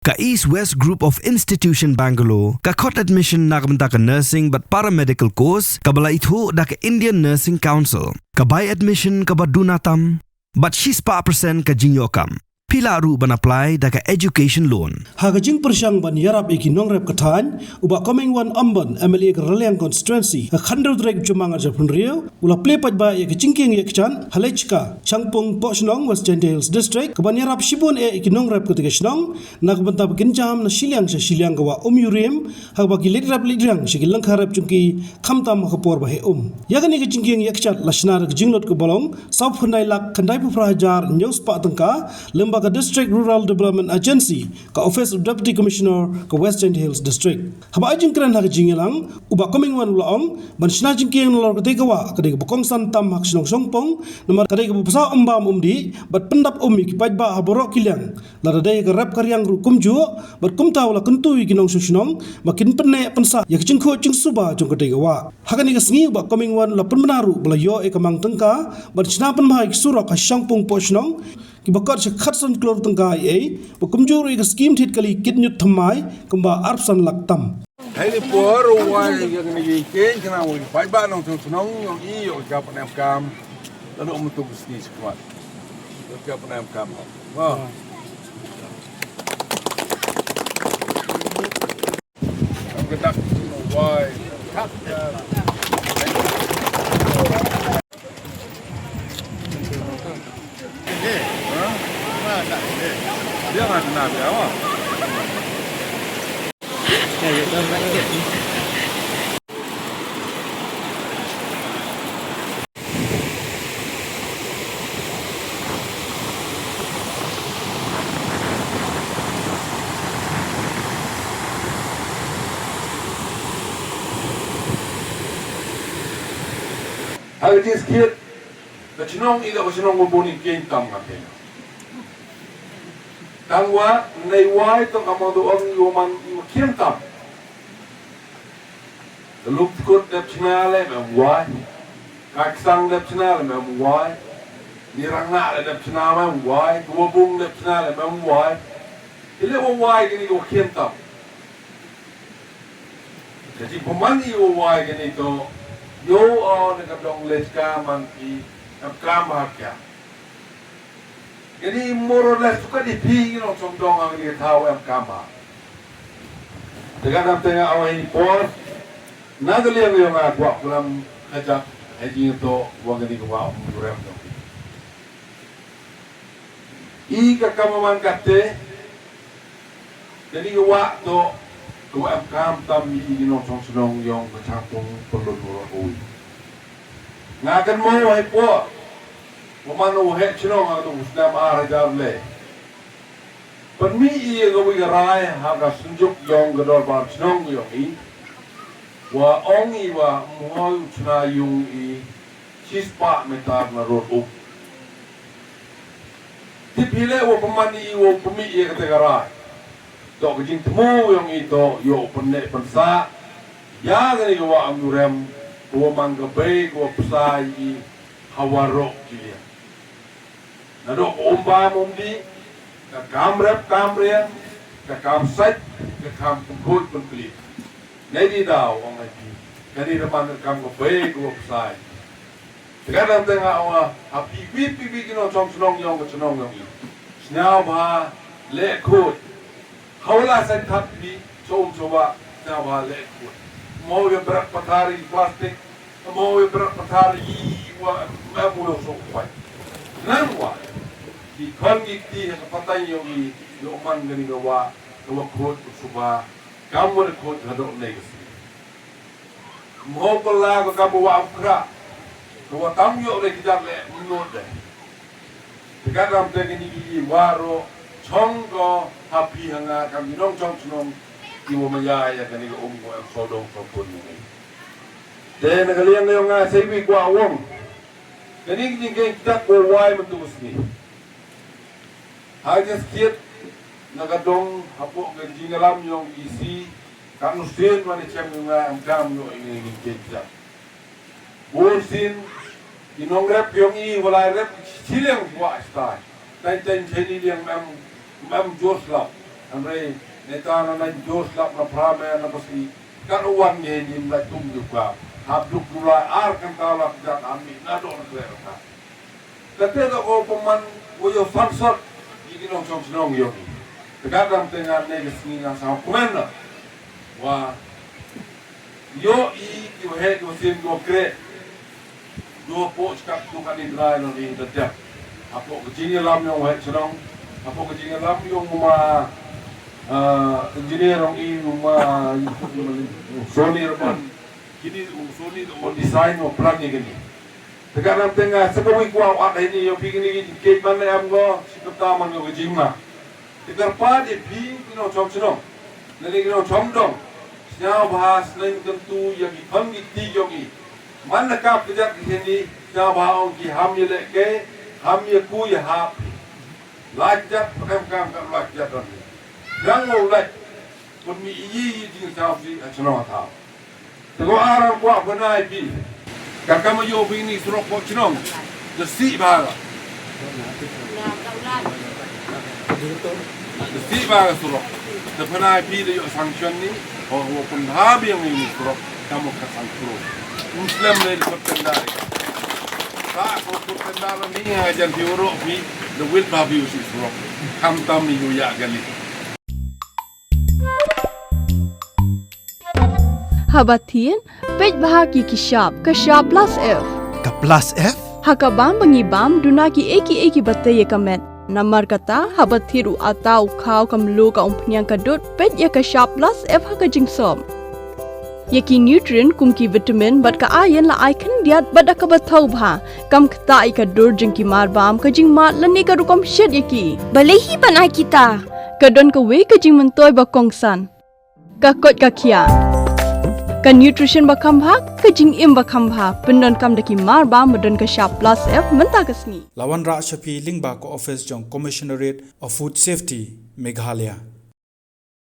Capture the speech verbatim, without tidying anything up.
Ka East West Group of Institution Bangalore ka khot admission na ka bynta ka nursing bad paramedical course kaba la ithuh da ka Indian Nursing Council. Ka bai admission kaba duna tam bad shispah percent ka jingïoh kam. Phi lah ruh ban apply da ka education loan. Ha ka jingpyrshang ban ïarap ïa ki nongrep ka thaiñ, u Bah Comingone Ymbon, M L A ka Raliang Constituency, ha ka khathynriew tarik u Jymmang arhajar arphew hynriew, u la plie paidbah ïa ka jingkieng ïakjat ha Lechka, Shangpung Pohshnong, West Jaintia Hills District, kaban ïarap shibun eh ïa ki nongrep katei ka shnong na ka bynta ba kin jam na shiliang sha shiliang ka wah Umïurem, ha kaba ki leit rep leit riang sha ki lyngkha rep jong ki, khamtam ha ka por ba heh um. Ïa kane ka jingkieng ïakjat la shna da ka jinglut kaba long sawphew khyndai lak khyndaiphew phra hajar hynñiewspah tyngka, lyngba ka District Rural Development Agency, ka Office of Deputy Commissioner ka West Jaintia Hills District. Haba ai jingkren ha ka jingïalang, u Bah Comingone u la ong, ban shna jingkieng nalor katei ka wah ka dei kaba kongsan tam ha ka shnong Shangpung, namar ka dei kaba bsa um bam um dih bad pyndap um ïa ki paidbah ha baroh ki liang, lada dei ka rep ka riang ruh kumjuh, bad kumta u la kyntu ïa ki nongshong shnong ba kin pynneh pynsah ïa ka jingkhuid jingsuba jong katei ka wah. Ha kane ka sngi u Bah Comingone u la pynbna ruh ba la ïoh ïa ka mang tyngka ban shna pynbha ïa ki surok ha Shangpung Pohshnong kiba kot sha khatsan klur tyngka eiei, bad kumjuh ruh ïa ka skim thied kali kit ñiut thymmai kumba arphew san lak tam. Hei por u wai ïa kane ka ïing kane, u paidbah nongshong shnong ïong i ïoh ka pynemkam. Lada um tu ka sngi skwat ïoh ka pynemkam. Wah. Ha ka jingskhiat, ka chnong i da ka chnong ba bun i khein tam nga khein. Tang wa, nei wai tang ka mawdu ong i wa man i wa khein tam. Ka Lum Tkut dep chna le mem wai. Ka Ksang dep chna le mem wai. Ni Rangna le dep chna mem wai. Ka Wabung dep chna le mem wai. Ki le wa wai kini ki wa khein tam. Ka jingpynman i wa wai kini to. Yo o ne ka dong lech ka man ki. Ka kam ha kya. Kani more or less tu ka di phi ngi nong chong dong ang ni thaw em kam ha. Te ka dam te nga awa hi por. Na ka liang yong nga kwak kulam kajak ha jingto wa kani ka wa um rem dong. I ka kam man ka te. Kani ka wah to, ka wah em kam tam i i nong chong chnong yong ka chang pung pynlut u rot ui. Nga kan mo hai po, mo man u heh chnong ha ka tu snem ar hajar le. Pynmih i ka wi ka rai ha ka synjuk yong ka dorbar chnong yong i. Wa ong i wa mhoi u chna yung i. Shispah meter na rot um. Tip hi le wa pynman i wa pynmih i kata ka rai. To ka jingthmu yong i to yow pynne pynsa. Ya kani ka wa am yurem, ka wa man ka bei, ka wa psa i ha waroh ki liang. Na do ka um bam um dih, ka kam rep kam riang, ka kam sait, ka kam pynkhuid pynkli. Nei di daw ong ai ti, kani da man ka kam ka bei ka wa psa i. Te ka dang te nga ong ha phi phi phi phi ki nong chong chnong yong ka chnong yong i. Sñiaw bha leh khuid. Hawla sait thap phi chom chowa sñiaw bha leh khuid. Mo ya brak pathar i plastik. Mo ya brak pathar i wa em u lo so kwai. Nang wa. Ki khon ki kti ha ka pateng yong i yo man kani ka wa ka wa khuid ka suba. Kam wa khuid ha dok nei ka si. Mho ko la ko kam wa am kra. Ko wa tam yo le ki jam le mno de. Te ka dam te kini ki waro chong ko ha phi ha nga kam ki nong chong chnong ki wa ma ya ya kani ko um ko em so dong so pun ni. Te na ka liang yo nga sei wi kwa wong. Kani ki jingkeng kita ko wai man tu ko sngi. Ha ka jingskhiat na ka dong hapoh ka jingïalam yong E C, ka nusien wa ne chem yong nga em kam yo i ngi ngi kien jam. Bun sien i nong rep yong i wa lai rep chiliang wa stai. Tain tain cheni liang em em jor slap. Hynrei neta na nai jor slap na phra me na basi. Kat wan nge nim lai tum ju ka. Hap duk dulai ar kan ta lak jat ami na do na kre ka. Kate da ko paman wo yo fansot. Iki nong chong chnong yo. Tegat dam tengan ne ke sngi ngang sa komen na. Wa yo i ki wa he ki wa sin ki wa kre. Dua pok cakap tu kat ni drai no ni tetap. Apok ke jingïalam yong wahek chnong. Apok ke jingïalam yong ma, ah, engineer yong i ma Sony Urban. Kini Sony Urban design wa plan ni kini. Tengah nam tengah sekawi kuah wak ini yong pi kini ke man am go. Sikap taman yong ke jingma. Te kyrpad ïa phi ki nongchong chnong lane ki nongchong dong, sngewbha sngewbha kyntu ïa ki khon ki kti jong i. Man na kap kjat ki khein i, sngewbha ong ki ham ïa lehke, ham ïa ku ïa hap. Lait jat pdem kam ka lait jat don i. Rang u lait pynmih ïa i jingsngewsih ha chnong ha thaw. Te ko arang kwah bnai pi. Ka kam ïoh bini surok ko chnong. Te si ba ga. Te si ba ga surok. Te bnai pi de ïoh sanction ni. Ko ko pun ha biang ni surok. Kamu ka sanction. Muslim le ko tendar. Sa ko ko tendar ni ha jan pi urok pi. De wil ba bi usi surok. Kam tam ni yu ya gali. Haba thied, peit bha ki ki shap, ka shap plus F. Ka plus F? Ha ka bam ba ngi bam, duna ki ei ki ei ki ba tei ïa ka met. Namar kata, haba thied u ata u khaw ka mluh ka umphniang ka dud, peit ïa ka shap plus F ha ka jingsop. Ïa ki nutrient kum ki vitamin bad ka iron la ai khyndiat bad da kaba thaw bha. Kam ktah ïa ka dur jong ki mar bam ka jingmad lane ka rukom shet ïa ki. Balei hi ban ai kita? Ka don kawei ka jingmyntoi ba kongsan. Ka koit ka khiah. Ka nutrition ba kham bha, ka jingim ba kham bha. Pyndonkam da ki mar bam ba don ka shap plus F mynta ka sngi. La wanrah sha phi lyngba ka office jong Commissionerate of Food Safety, Meghalaya.